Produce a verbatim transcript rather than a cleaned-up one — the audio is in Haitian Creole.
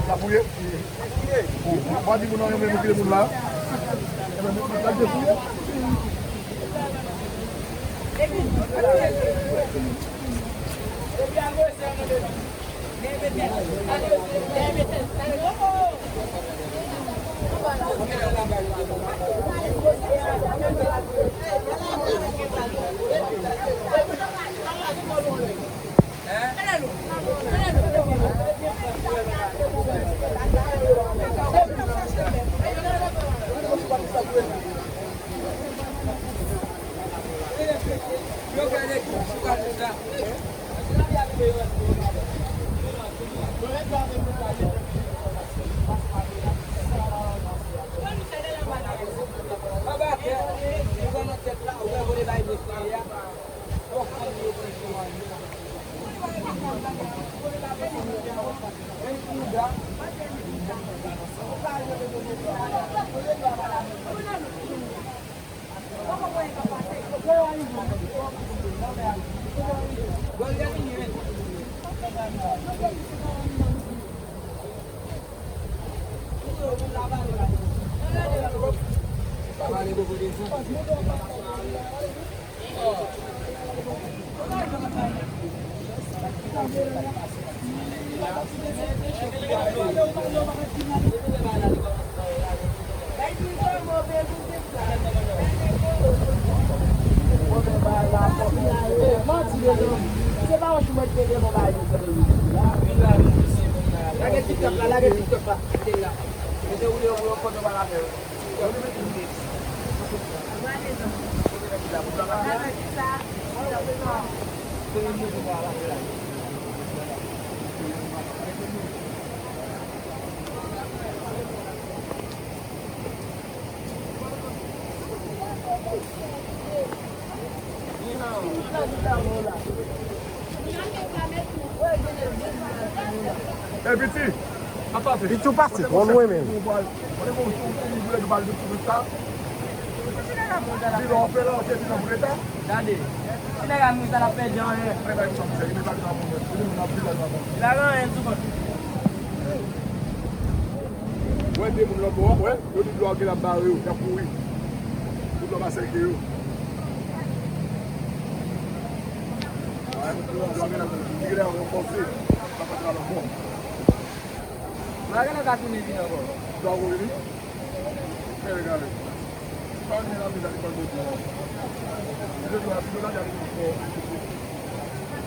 Sa fouye? Bon, pa di moun nan renmen nou kite moun la. Enben, nou pral depouye. Lage TikTok la, lage TikTok la. Kite l la. Mete ou deyò pou yon foto pa la fè. Hey, piti, ap pase. Piti, ou pase, bon, nou renmen. Kote bon, si w vle nou pale de touris la, bilan w fè la, se bilan pou leta. Gade, si nèg la mouri sa, l ap pèdi anyen. Li pa gen anyen sou kont. Wè de moun lòt bò a, wè, yo di dlo a gen ap bare yo, y ap kouri. Pou dlo a pa sèke yo. Wè, dlo a gen ap, li gen ap ranfòse. Sa pa tra lòt bò. Bagay la ka tounen vin ankò. Dlo a kouri vin? Fè regade. Pa gen la mizè li pral bò dlo a. Li te dlo a, si dlo a te ale pi fò.